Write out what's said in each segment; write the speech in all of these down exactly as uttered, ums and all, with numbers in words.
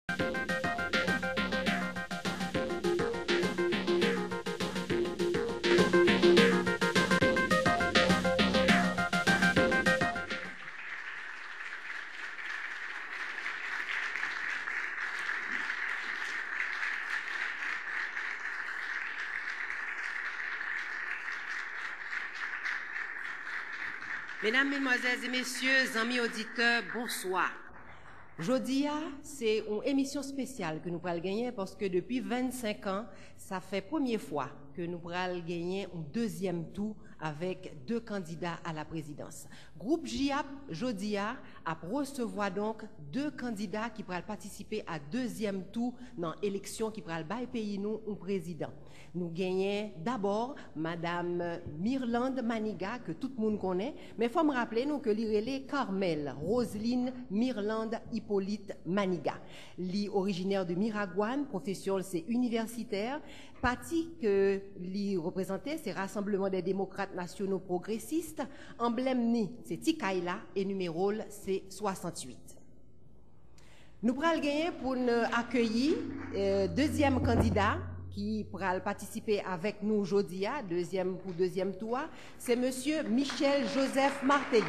Medam, medmwazèl e mesye, zanmi oditè, bonswa. Jodi a, se yon emisyon espesyal ke nou pral genyen, paske depi vennsenk an, sa fè premye fwa ke nou pral genyen yon dezyèm tou avèk de kandida a la prezidans. Gwoup JIAP, jodi a, ap resevwa donk de kandida ki pral patisipe a dezyèm tou nan eleksyon ki pral bay peyi nou yon prezidan. Nou genyen dabò Madam Mirlande Manigat, ke tout moun konnen, men fò m raple nou ke li rele Carmelle Roseline Mirlande Hyppolite Manigat. Li orijinè de Miragwàn, pwofesyon l se inivèsitè. Pati ke li reprezante se Rassemblement des Démocrates Nationaux Progressistes. Anblèm ni se ti kay la e nimewo l se swasanntuit. Nou pral genyen pou n akeyi, eh, dezyèm kandida ki pral patisipe avèk nou jodi a, dezyèm, pou dezyèm tou a, se Mesye Michel Joseph Martelly.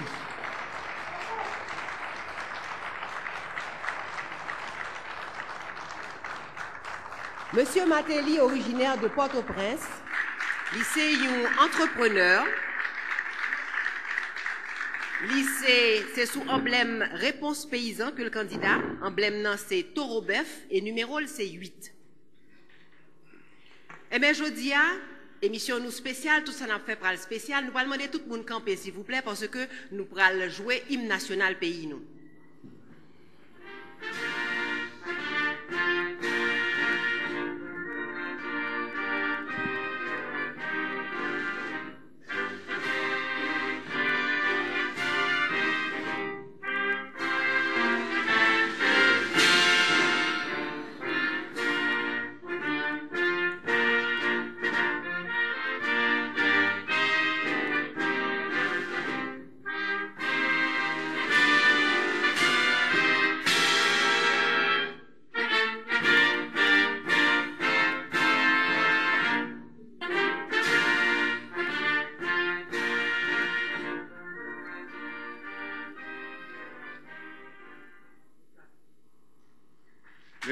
Mesye Martelly orijinè de Pòtoprens, li se yon antreprenè, li se, se sou anblèm Repons Peyizan ke l kandida, anblèm nan se towo bèf e nimewo l se uit. Enben, jodi a, emisyon nou espesyal, tout sa n ap fè pral espesyal. Nou pral mande tout moun kanpe, silvouplè, paske nou pral jwe im nasyonal peyi nou.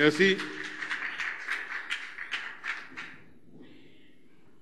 Mèsi.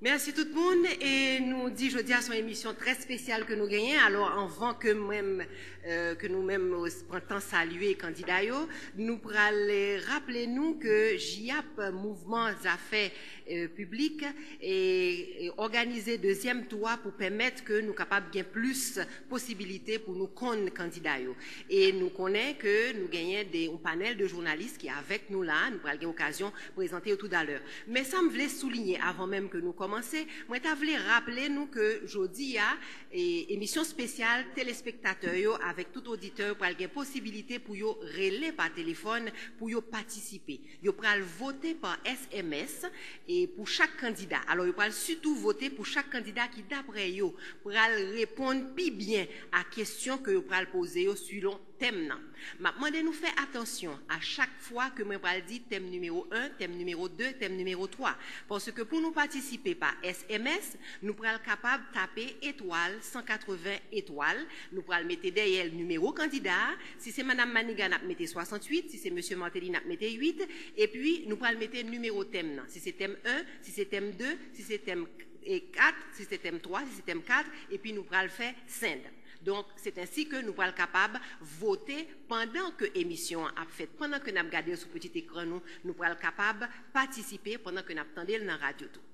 Mèsi tout moun. E nou di jodi a se yon emisyon trè espesyal ke nou genyen. Alò, anvan ke mwen, eh, ke nou menm, eh, pran tan salye kandida yo, nou pral, eh, raple nou ke JIAP, Mouvman Zafè, eh, Piblik, e, e òganize dezyèm tou a pou pèmèt ke nou kapab gen plis posibilite pou nou konn kandida yo. E nou konnen ke nou genyen de, yon panèl de jounalis ki avèk nou la, nou pral gen okazyon prezante yo toudalè. Men sa m vle souliye avan menm ke nou kòmanse, mwen ta vle raple nou ke jodi a, e, emisyon espesyal, telespektatè yo avèk tout oditè yo pral gen posibilite pou yo rele pa telefòn, pou yo patisipe. Yo pral vote pa S M S e pou chak kandida. Alò, yo pral sitou vote pou chak kandida ki, daprè yo, pral reponn pi byen a kesyon ke yo pral poze yo silon tèm nan. M ap mande nou fè atansyon a chak fwa ke mwen pral di tèm nimewo en, tèm nimewo de, tèm nimewo twa. Paske pou nou patisipe pa S M S, nou pral kapab tape etwal san katreven etwal. Nou pral mete dèyè l nimewo kandida a. Si se Madam Manigat, n ap mete swasanntuit. Si se Mesye Martelly, n ap mete uit. Epi, nou pral mete nimewo tèm nan. Si se tèm en, si se tèm de, si se tèm, e, kat, si se tèm twa, si se tèm kat, epi nou pral fè send. Donk, se ensi ke nou pral kapab vote pandan ke emisyon an ap fèt, pandan ke n ap gade l sou pitit ekran nou, nou pral kapab patisipe pandan ke n ap tande l nan radyo tou.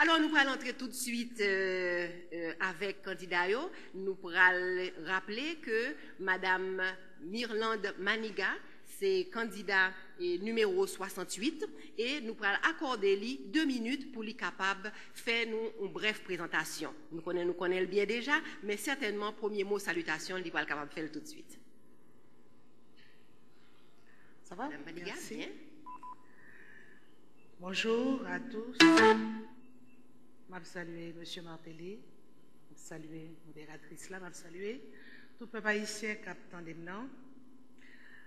Alò, nou pral antre toutswit, euh, euh, avèk kandida yo. Nou pral raple ke Madam Mirlande Manigat se kandida, eh, nimewo swasanntuit e nou pral akòde li de minit pou li kapab fè nou yon brèf prezantasyon. Nou konnen, nou konnen l byen deja, men sètènman, premye mo salitasyon, li pral kapab fè l toutswit. Ça va? Madame Manigat, merci. Bien. Bonjour à tous. M ap salye Mesye Martelly, m ap salye moderatris la, m ap salye tout pèp ayisyen k ap tande m nan.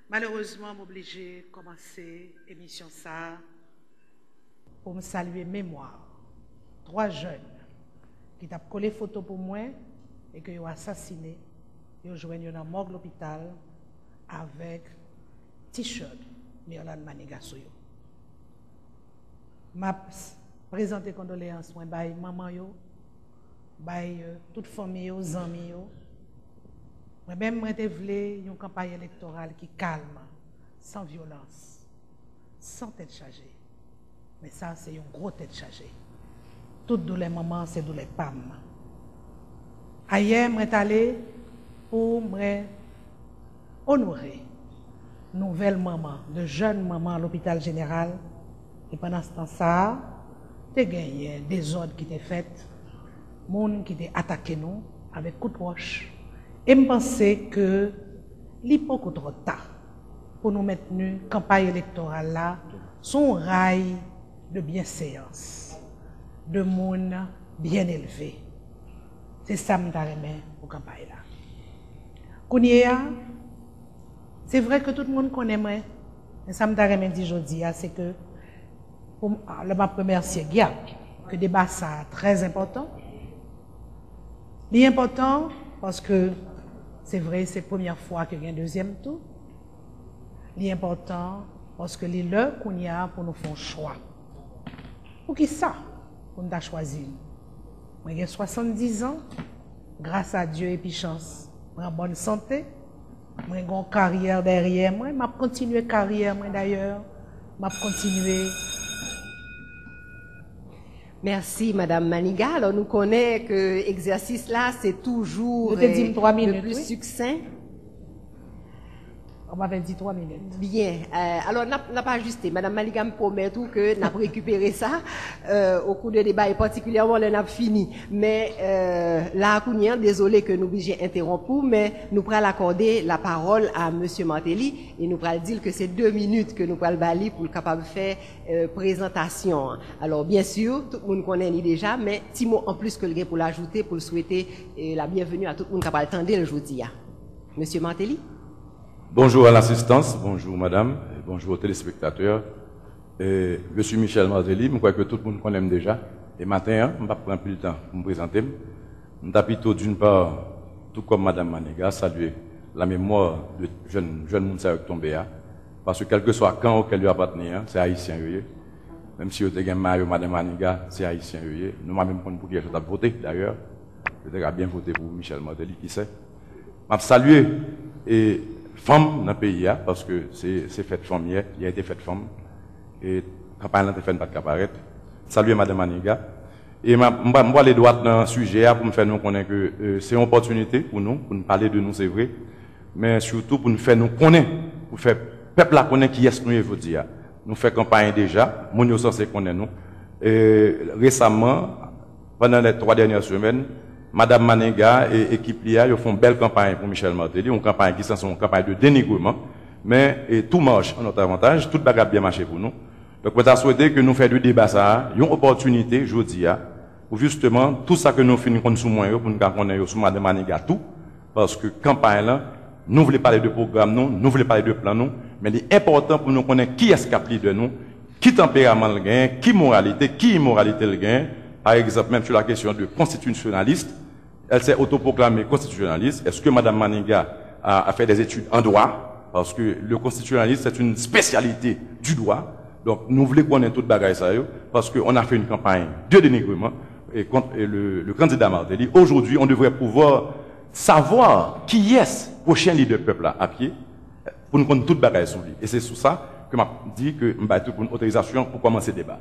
Malerezman, m oblije kòmanse emisyon sa a pou m salye memwa twa jèn ki t ap kole foto pou mwen e ke yo asasine, yo jwenn yo nan mòg lopital avèk T-shirt Mirlande Maniga sou yo. M ap s- prezante kondoleyans mwen bay manman yo, bay euh, tout fanmi yo, zanmi yo. Mwen menm, mwen te vle yon kanpay elektoral ki kalm, san vyolans, san tèt chaje. Men sa se yon gwo tèt chaje. Tout doulè manman se doulè pa m. Ayè, mwen t ale pou mwen onore nouvèl manman, de jèn manman lopital jeneral. E pandan tan sa a, te genyen dezòd ki te fèt, moun ki te atake nou avèk kout wòch. E m panse ke li poko twò ta pou nou mentni kanpay elektoral la sou yon ray de byenseans, de moun byen elve. Se sa m ta renmen pou kanpay la. Kounye a, se vre ke tout moun konnen mwen, men sa m ta renmen di jodi a, se ke pou m- a, lè m ap remèsye Gyap, ke deba sa a trè enpòtan. Li enpòtan paske se vre, se premyè fwa ke gen dezyèm tou. Li enpòtan paske li lè kounye a pou nou fè yon chwa. Poukisa pou n ta chwazi m? Mwen gen swasanndizan, gras a Dye epi chans, mwen an bòn sante, mwen gen yon karyè dèyè mwen, m ap kontinye karyè mwen dayè, m ap kontinye. Mèsi, Madam Maniga. Alò, nou konnen ke egzèsis la, se toujou Yo te di m twa le minit, plus wi. Succinct. Ou pa fè di twa minit. Byen. Euh, alò, n ap, n ap ajiste. Madam Maniga, m pwomèt ou ke n ap rekipere sa euh, au cours de débat, e patikilyèman lè n ap fini. Men euh, la, kounye a, dezole ke nou blije entewonp ou, men nou pral akòde lapawòl a Mesye Martelly e nou pral di l ke se de minit ke nou pral ba li pou l kapab fè euh, prezantasyon an. Alò, byen si, tout moun konnen li deja, men ti mo anplis ke l gen pou l ajoute, pou l swete euh, la byenveni a tout moun k ap al tande l jodi a. Mesye Martelly? Bonjour à l'assistance, bonjour madame, et bonjour aux téléspectateurs. Euh, je suis Michel Martelly, m kwè ke tout moun konnen m deja. E maten an, m p ap pran anpil tan pou m prezante m. M ta pito, d'une part, tout comme madame Maniga, salye la mémoire de jèn, jèn moun sa yo k tonbe a. Paske kèlkeswa kan auquel yo apatni an, se Ayisyen yo ye. Menm si yo te gen mayo madam Maniga, se Ayisyen yo ye. Nou pa menm konn pou kiyès yo t ap vote, dayè. Yo te ka byen vote pou Michel Martelly, kisa. M ap salye e fanm nan peyi a, paske se, se fèt fanm yè, yè te fèt fanm. E kanpay lan te fè n pa t ka parèt. Salye madam Maniga. E m ap- m pa- m prale dwat nan sijè a pou m fè nou konnen ke euh, se yon opòtinite pou nou, pou n pale de nou, se vre. Men sitou pou n fè nou konnen, pou fè pèp la konnen kiyès nou ye jodi a. Nou fè kanpay deja, moun yo sanse konnen nou. E resaman, pandan lè twa dènyè semèn, madam Maniga e ekip li a, yo fè yon bèl kanpay pou Michel Martelly, yon kanpay ki sanse yon kanpay de denigreman. Men e tout marche en notre avantage, tout bagay ap byen mache pou nou. Donk mwen ta swete ke nou fè de deba sa a yon opòtinite jodi a, pou jisteman tout sa ke nou fin konn sou mwen yo, pou n ka konnen yo sou madam Maniga tou, paske kanpay lan, nou vle pale de pwogram nou, nou vle pale de plan nou, men li enpòtan pou nou konnen kiyès k ap lidè nou, ki tanperaman l genyen, ki moralite, ki imoralite l genyen. Pa egzanp, menm sou la kesyon de konstitisyonalis, elle s'est autoproclamée constitutionnaliste. Est-ce que madam Maniga a, a fait des études en droit? Parce que le constitutionnalisme, c'est une spécialité du droit. Donc, nou vle konnen tout bagay sa yo, parce que on a fait une campagne de dénigrement et contre et le, le candidat Martelly. Aujourd'hui, on devrait pouvoir savoir qui est prochain leader peuple là à pied, pou n konn tout bagay sou li. E se sou sa ke m ap di ke m bay tout moun otorizasyon pou kòmanse deba.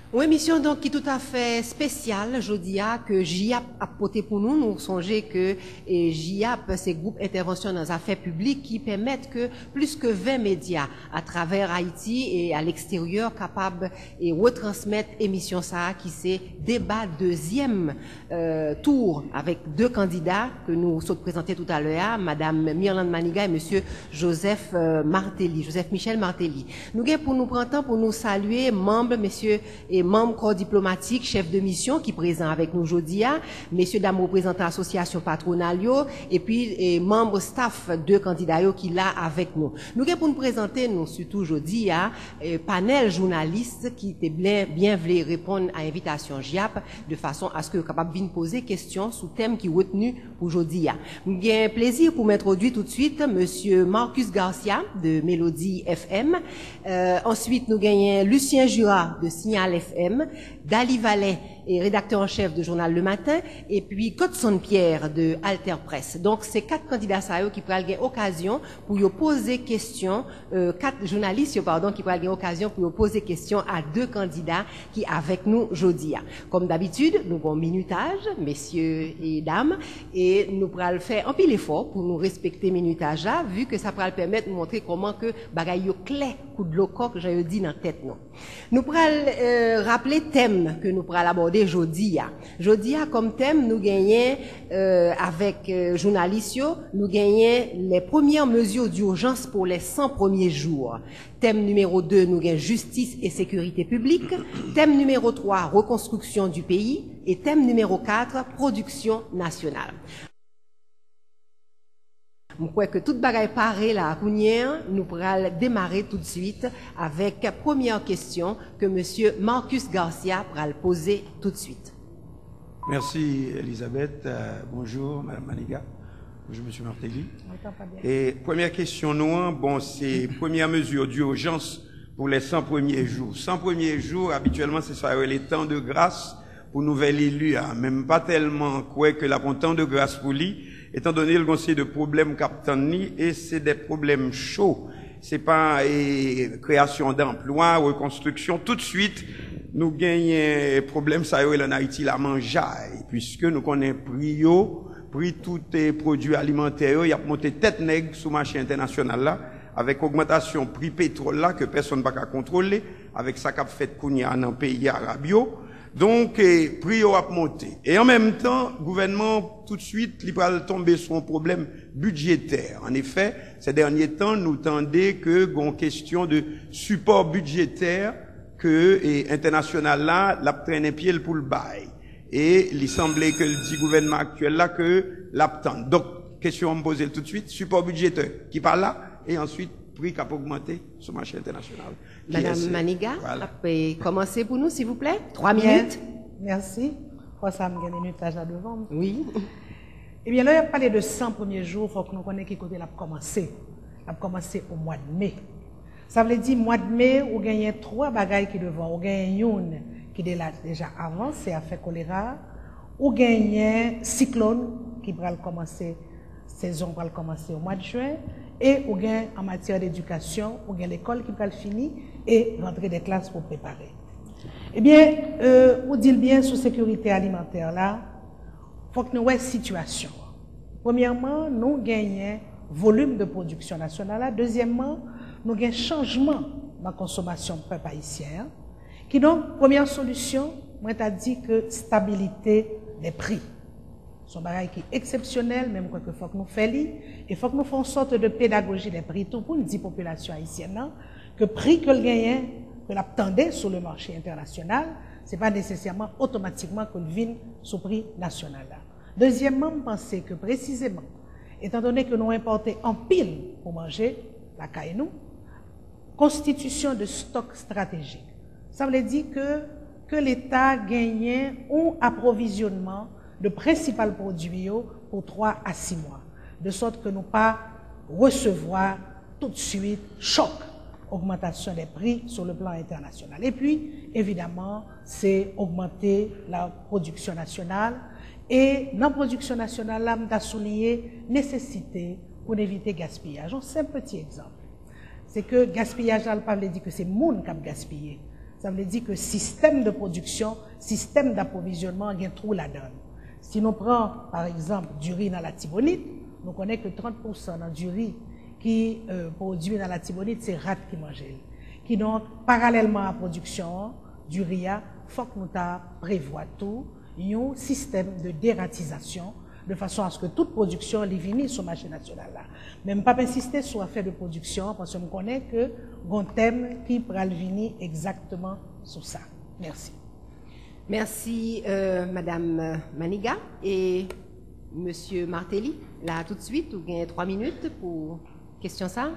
Yon emisyon donk ki toutafè espesyal jodi a ke JIAP ap pote pou nou. Nou sonje ke e, JIAP se gwoup entèvansyon nan zafè piblik ki pèmèt ke plis ke ven medya atravè Ayiti e a leksteryè kapab e, retransmèt emisyon sa a ki se deba dezyèm euh, tour avèk de kandida ke nou sot prezante toutalè a, madam Mirlande Maniga e mesye Joseph euh, Martelly, Joseph Michel Martelly. Nou gen pou nou pran tan pou nou salye manm, mesye e Manm kò diplomatik, chèf de misyon ki prezan avèk nou jodi a, mesye dam reprezantan asosyasyon patwonal yo, epi e, manm staff de kandida yo ki la avèk nou. Nou gen pou n prezante nou sitou jodi a, e, panèl jounalis ki te byen, byen vle reponn a envitasyon JYAP de fason aske yo kapab vin poze kesyon sou tèm ki retni pou jodi a. M gen plezi pou m entwodui toutswit mesye Marcus Garcia de Melody F M. Euh, answit, nou genyen Lucien Jura de Signal F M, Dali Valè, e redaktè an chèf de jounal Le Matin, epi Godson Pierre de Alter Presse. Donk, se kat kandida sa yo ki pral gen okazyon pou yo poze kesyon, euh, kat jounalis yo, padon, ki pral gen okazyon pou yo poze kesyon a de kandida ki avèk nou jodi a. Kòm dabitid, nou gon minutaj, mesye e dam, e nou pral fè anpil efò pou nou respekte minutaj la, vi ke sa pral pèmèt nou montre kòman ke bagay yo klè kou dlo kòk, jan yo di nan tèt nou. Nou pral, euh, raple tèm ke nou pral abòde jodi a. Jodi a, kòm tèm, nou genyen, euh, avèk, euh, jounalis yo, nou genyen les premières mesures d'urgence pour les cent premiers jours. Tèm nimewo de, nou gen jistis e sekirite piblik. Tèm nimewo twa, rekonstriksyon di peyi. E tèm nimewo kat, pwodiksyon nasyonal. M kwè ke tout bagay pare la kounye a, nou pral demare toutswit avèk premyè kesyon ke mesye Marcus Garcia pral poze toutswit. Merci, Elisabeth. Euh, bonjour, Madame Maniga. Bonjour, Monsieur Martelly. E premyè kesyon nou an, bon, se premyè mezi dijans pou lè san premye jou. San premye jou, abityèlman, se sa yo rele tan de gras pou nouvèl eli a. Men m pa tèlman kwè ke l ap yon tan de gras pou li, etandone l gon seri de pwoblèm k ap tann li, e se de pwoblèm cho. Se pa e, kreyasyon danplwa, rekonstriksyon. Toutswit, nou genyen pwoblèm sa yo rele ann Ayiti lamanjay, piske nou konnen pri yo, pri tout e, pwodui alimantè yo, y ap monte tèt nèg sou mache entènasyonal la, avèk ogmantasyon pri petwòl la ke pèsonn pa ka kontwole, avèk sa k ap fèt kounye a nan peyi arab yo. Donk, e, pri yo ap monte. E an menm tan, gouvènman an toutswit, li pral tonbe sou yon pwoblèm bidjetè. An efè, se dènye tan, nou tande ke gon kesyon de sipò bidjetè ke e, entènasyonal la, l ap trennen pye l pou l bay. E li sanble ke l di gouvènman aktyèl la ke l ap tann. Donk, kesyon an m poze l toutswit, sipò bidjetè ki pa la, e answit, pri k ap ogmante sou mache entènasyonal. Madanm Maniga ap kòmanse pou nou, silvouplè. Twa minit. Mèsi. Fwa sa a m gen minutaj la devan m. Wi. Ebyen, lè y ap pale de san premye jou, fòk nou konnen ki kote l ap kòmanse. L ap kòmanse o mwa de me. Sa vle di, mwa de me, ou genyen twa bagay ki devan. Ou genyen youn ki de la deja avan, se afè kolera a. Ou genyen siklòn ki pral kòmanse, sezon pral kòmanse o mwa de jen. E ou gen an matyè de edikasyon, ou gen lekòl ki pral fini e rantre de klas pou prepare. Ebyen, e, ou di l byen sou sekirite alimantè la, fòk nou wè sitiyasyon an. Premyèman, nou genyen volim de pwodiksyon nasyonal la. Dezyèmman, nou gen chanjman nan konsomasyon pèp ayisyen an. Kidonk, premyè solisyon, mwen ta di ke stabilite de pri. Se yon bagay ki eksepsyonèl, men m kwè ke fòk nou fè li, e fòk nou fè yon sòt de pedagoji de pri tou pou n di popilasyon ayisyèn nan ke pri ke l genyen, ke l ap tande sou le mache entènasyonal, se pa nesesèman otomatikman ke l vin sou pri nasyonal la. Dezyèmman, m panse ke presizeman, etandone ke nou enpòte anpil pou manje lakay nou, konstitisyon de stòk estratejik. Sa vle di ke, ke Leta genyen yon apwovizyonnman de prensipal pwodui yo pou twa a sis mwa, de sòt ke nou pa resevwa toutswit chòk ogmantasyon de pri sou le plan entènasyonal. Epi, evidaman, se ogmante la pwodiksyon nasyonal. E nan pwodiksyon nasyonal la, m ta souliye nesesite pou n evite gaspiyaj. Yon senp ti egzanp. Se ke gaspiyaj la, l pa vle di ke se moun k ap gaspiye. Sa vle di ke sistèm de pwodiksyon, sistèm dapwovizyonnman gen twou ladan l. Si nou pran, pa egzanp, diri nan Latibonit, nou konnen ke trant pousan nan diri ki e, pwodui nan Latibonit, se rat ki manje l. Kidonk, paralèlman a pwodiksyon an, diri a, fòk nou ta prevwa tou yon sistèm de deratizasyon, de fason aske tout pwodiksyon li vini sou mache nasyonal la. Men m p ap ensiste sou afè de pwodiksyon an, paske m konnen ke gon tèm ki pral vini egzakteman sou sa. Mèsi. Mèsi, euh, Madam Maniga. E Mesye Martelly, la toutswit, ou gen twa minit pou kesyon sa.